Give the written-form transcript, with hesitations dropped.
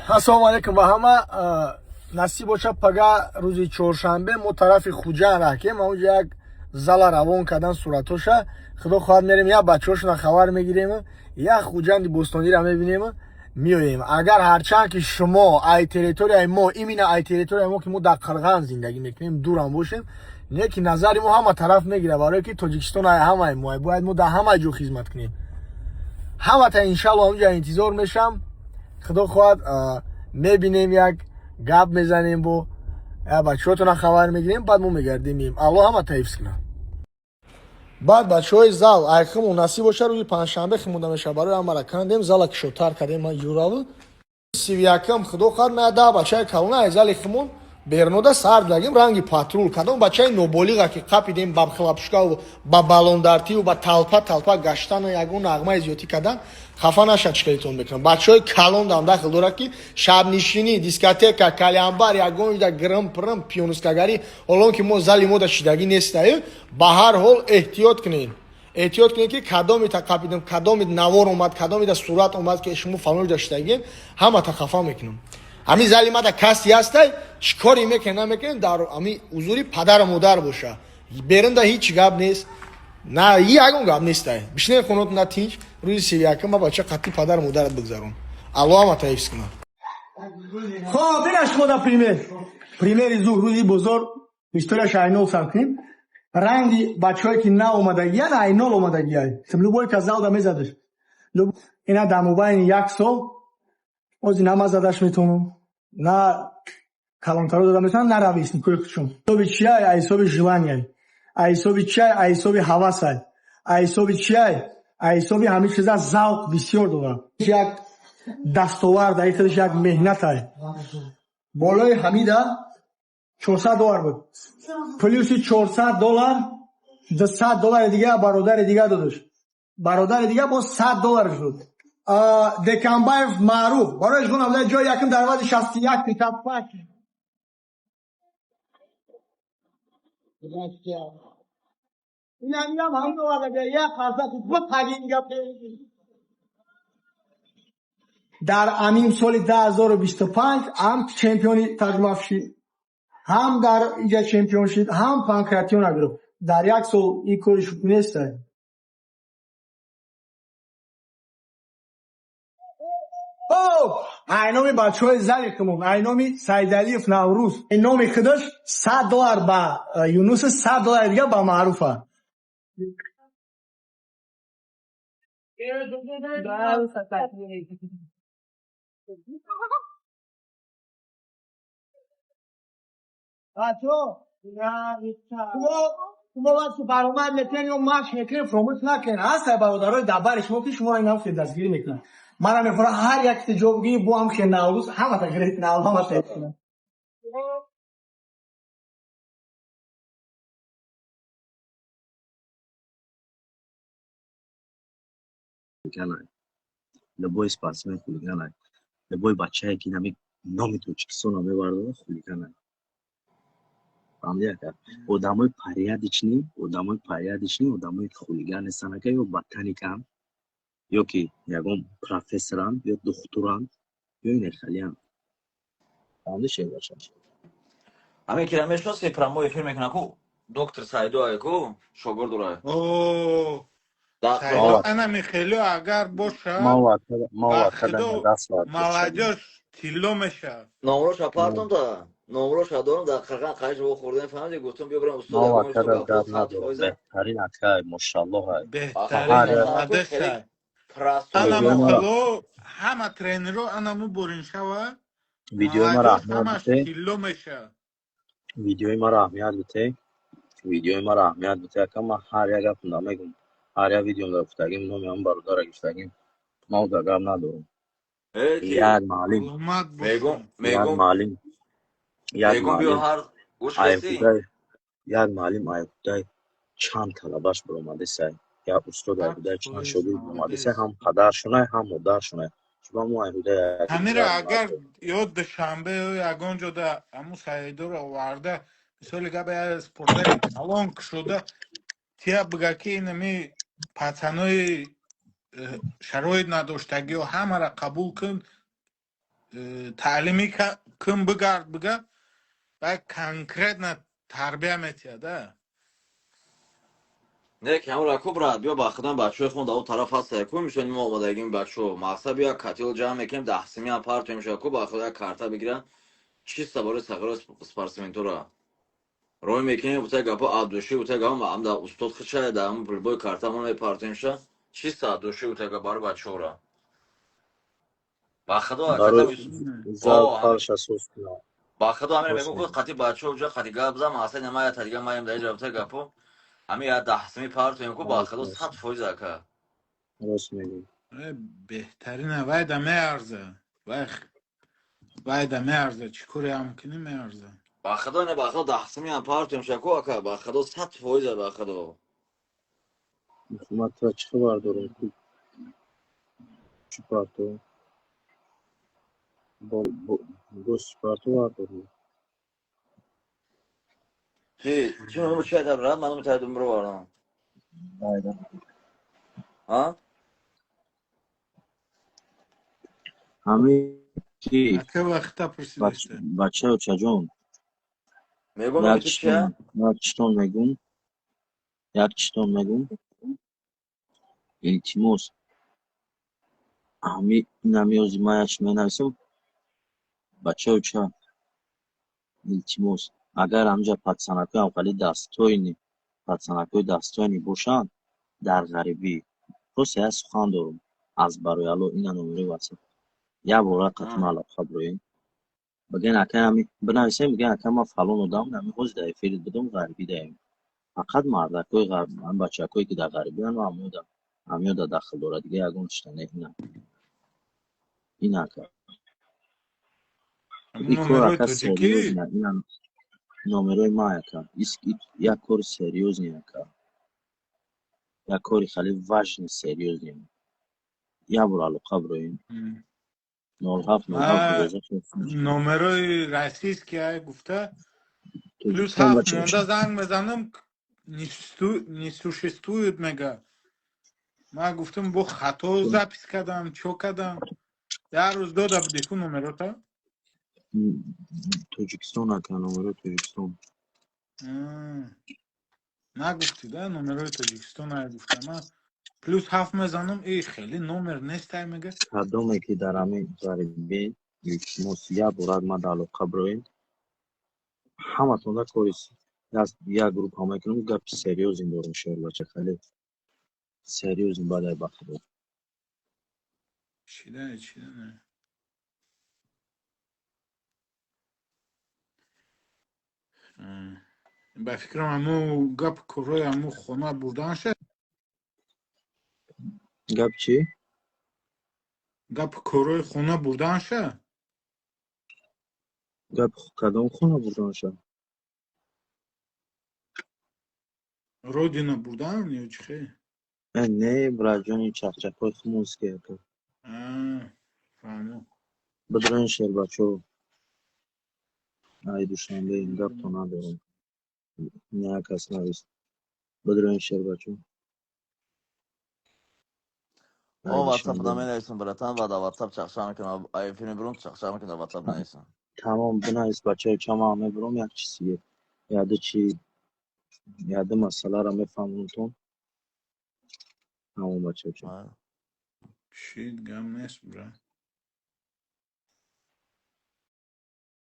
Ассалому алайкум ба ҳама. Насиб боша, пага рӯзи чоршанбе мо тарафи Хуҷанд раҳкем. Онҷо як зала равон кардан суратоша. Худо хоҳад, мерем, як бачаҳошона хабар мегирем, як Хуҷанди бӯстонира мебинем, меоем. Агар ҳарчанд ки шумо ай территорияи мо, именно ай территорияи мо, ки мо дар Қирған зиндагӣ мекунем, дурам бошем, не ки назари мо ҳама тараф мегирад, барое ки Тоҷикистон ай ҳамаи мо, бояд мо дар ҳамаи ҷо хизмат кунем. Ҳамата иншалло онҷа интизор мешам. Худо хоҳад, мебинем, як гап мезанем, бо бачаҳотона хабар мегирем, баъд мо мегардем, меем. Аллоҳ ҳамата ҳифз кунад. Баъд бачаҳои зал айхиму насиб боша, рӯзи панҷшанбе химонда мешавад. Барои ҳамара кандем, зала кишотар кардем. Ман ҷураву 31-м, худо хоҳад, ма 10 бачаи калона ай зали химон бернода сар дагим ранги патрул. Кадом бачаи ноболиға ки қапидем ба хлопушкаву ба балондартиву ба талпа талпа гаштану ягон нағмаи зиёдтӣ кардан, хафа нашад, чикаритон мекунам. Бачаҳои калон дам дахл дорад, ки шабнишинӣ, дискотека, калямбар, ягон ҷуда гирм пирм, пионускагарӣ, ҳолон ки мо зали мода шидагӣ нестаю. Ба ҳар ҳол эҳтиёт кунед, эҳтиёт кунед, ки кадомита қапидем, кадоми навор омад, кадомида сурат омад, ки шумо фалон ҷуда шидагиен, ҳамата хафа мекунам. Ҳамин зали мада каси ҳастай, чӣ коре мекунем, намекунем, дар ҳамин ҳузури падару модар боша. Берунда ҳеҷ гап нест, на ягон гап нестай. Бишнед хонотона тинч. Рӯзи 31-м ма бача қатъи падару модарат бигзарон. Аллоҳ ҳамата ҳифз кунад. Хоб, бина, шумо да пример, примери зуҳ рӯзи бозор историяш айнол сар кунем. Ранги бачаҳое ки на омадагиян, айнол омадагиай, любой кас залда мезадаш. Ина дар мобайни як сол ози на ман задаш метавонам, на калонтаро зада метавонам, на ровесникои худшон. Ҳисоби чиай? А ҳисоби желанияй. А ҳисоби чиай? А ҳисоби ҳавасай. А ҳисоби чиай? А ҳисоби ҳамин чиза завқ бисёр дорам. Як дастовард, ай худаш як меҳнатай. Болои ҳамида 400 доллар буд, плюси 400 доллар, 200 доллари дига бародари дига додаш, бародари дига боз 100 доллар шуд. Декамбаев Маъруф барояш гунам ҷои якум дар вазни 61 55. Инамиам ҳамин оварда, як қарзати бутагинга. Дар амин соли 2025 ҳам чемпиони таҷмаф шид, ҳам дар иҷа чемпион шид, ҳам панкратиона гирифт дар як сол. Ин кори шӯхӣ нестай. Айноми бачаҳои зали химон, айноми Саидалиев Наврӯз, номи худаш 100 доллар ба Юнуси, 100 доллари дига ба Маъруфа. Бачаҳо, шумо вақти баромад мекунед ё машқ мекунед, фаромӯш накунед, ҳастай бародарои дар бари шумо, ки шуморо инам хел дастгирӣ мекунанд. Мана мехоҳам ҳар як ҷо бигӯӣ, бо ҳам хел Наврӯз ҳамата гиред, ҳамата. Хулиганай, любой спортсмен хулиганай, любой бачае ки нами номи Тоҷикистонро мебардорад, хулиганай. Фаҳмиди, ака? Одамои порядочный, одамои порядочный, одамое ки хулиган нестанд, ака, ё ботаниканд, ё ки ягон профессоранд, ё духтуранд, ё инехалиянд. Фаҳмиди, шербача? Ҳамин кира мешиноси, прямой эфир мекунад ку, доктор Саидо ку шогирд дора. Саидо анами хело агар боша, ба худо молодёжь тилло мешавад. Номроша партом та номроша дорам, дар Қирған қайш во хӯрдем, фаҳмиди, гуфтам биё бирам устод. Беҳтарин акай, мошаллоҳ. Беҳтарин мадаса. Анаму хело ҳама тренеро анаму борин шава. Видеои маро аҳамият ҳамаш бите. Тилло мешавад. Видеои маро аҳамият бите, видеои маро аҳамият бите, ака. Ман ҳар як гапам мегум, ҳар як видеом дар гуфтагим, номи ҳамн бародара гирифтагим. Ман уда гап надорам. Як маълим, як маълим, як маълим як маълим айхудай чанд талабаш баромадесай, як устод айхудай чанд шогирд баромадесай, ҳам падаршонай, ҳам модаршонай. Чуба мо айхудай? Ҳамира агар ё Душанбе, ё ягон ҷода ҳамун Саидоро оварда, мисоли гап, я спортзали калон кушода тия, бига ки инами пацанои шароит надоштагиё ҳамаро қабул кун. Таълимӣ кун, бигард, бига, вай конкретно тарбия метиҳада. Не, ки ҳамура ку, брат, биё, ба худам бачаҳои хун дар он тараф ҳаста ку. Мисоли мо омадагим, бачаҳо, мақсад, биё, котёл ҷамъ мекунем, 10 симиам партоем ша ку, ба худо, як карта бигиран, чисто барои сағиро спортсментора рой мекунем. Бута гапо от души, бута гапо ам да устод хича да ам любой карта мо мепартоем ша, чисто от души, бута гап барои бачаҳора, ба худо. Барои зал фарша соз кунам. Ба худо, ҳамин мегӯм, худ қати бачаҳо ҷа қати гап зам, аса намая та дига маем дар иҷа, бута гапо ҳамин я 10 сими партоем ку, ба худо, 100%, ака. Рост мегӯй. Беҳтарина, вай да меарза, вай да меарза, чӣ коре ҳам кунӣ, меарза. Ба худо, не, ба худо, 10 сими ҳам партоем ша ку, ака, ба худо, 100%, ба худо. Ман тура чӣ хабар дорам ку, чӣ парто боз, чӣ парто бардорам? Чи номи чай да, брат? Ман номи тайдум бировардам. Айда. А? Ҳамин ки Ака, вақта пурсидаста. Бачаё, чаҷон. Мегӯм, номи ту чия? Як читон мегум, як читон мегум, илтимос. Ҳами инамиёзи ман як чи менависам, бачаё, ча, илтимос, агар ҳамҷа пацанакои ҳамхали достойный, пацанакои достойный бошанд дар ғарибӣ, просто як сухан дорум аз барои Алло, ина номерои ватсап, як бора қатима алоқа бироем, бигӯен, ака, ҳами бинависем, бигӯен, ака, ман фалон одам, ҳами ҳозир дар эфирит будам, ғарибӣ даем, фақат мардакои ғарб, бачакое ки дар ғарибиан, ҳамёда, ҳамёда дахл дорад, дига ягон чита не. Ина, ина, ака, и кор, Номерои ака, тоҷикӣ? серьёзно, ина номерои ман, ака, як кори серьёзный, ака, як кори хеле важный, серьёзный, як бор алоқа бироем, 07 07 12. Номерои российский ай гуфта, плюс Тоҷикистон. ҳафт Бача. монда занг мезанам, не существует, мега. Ман гуфтам, бо хато запись кардам, чо кардам. Як рӯз дода будӣ ку номерота? Тоҷикистон, ака, номерои Тоҷикистон. Нагуфтӣ да, номерои Тоҷикистон ай гуфта. Ман плюс ҳафт мезанам, и хеле номер нестай, мега. Кадоме ки дар ҳамин ғарибӣ, илтимос, як бор ман дар алоқа бироем, ҳаматонда кори як группа мекунем, гапи серьёзный дорем, шербача, хеле серьёзный, баъд ай, ба худо. Чида, чида не. Ба фикрам, ҳаму гап корои ҳаму хона бурданша. Гап чӣ? Гап корои хона бурданша. Гап кадом хона бурданша? Родина бурдан ё чӣ хел? Не, братҷони, чақчақҳои хумонский, ака. Фаҳмо. Бидроин, шербачо, ай Душанбе гапто надорам, не, як кас навист, бидроин, шербачо. О, ватсап наменависам, братан, ва дар ватсап чақчақ мекунам, ай эфир мебурам, чақчақ мекунам, дар ватсап нависам. Тамом, бинавис, бачаё, чама мебурам, як чизи, яду чи, яду масъаларо мефаҳмонтон. Тамом, бачаё. Чӣ гап нест, брат.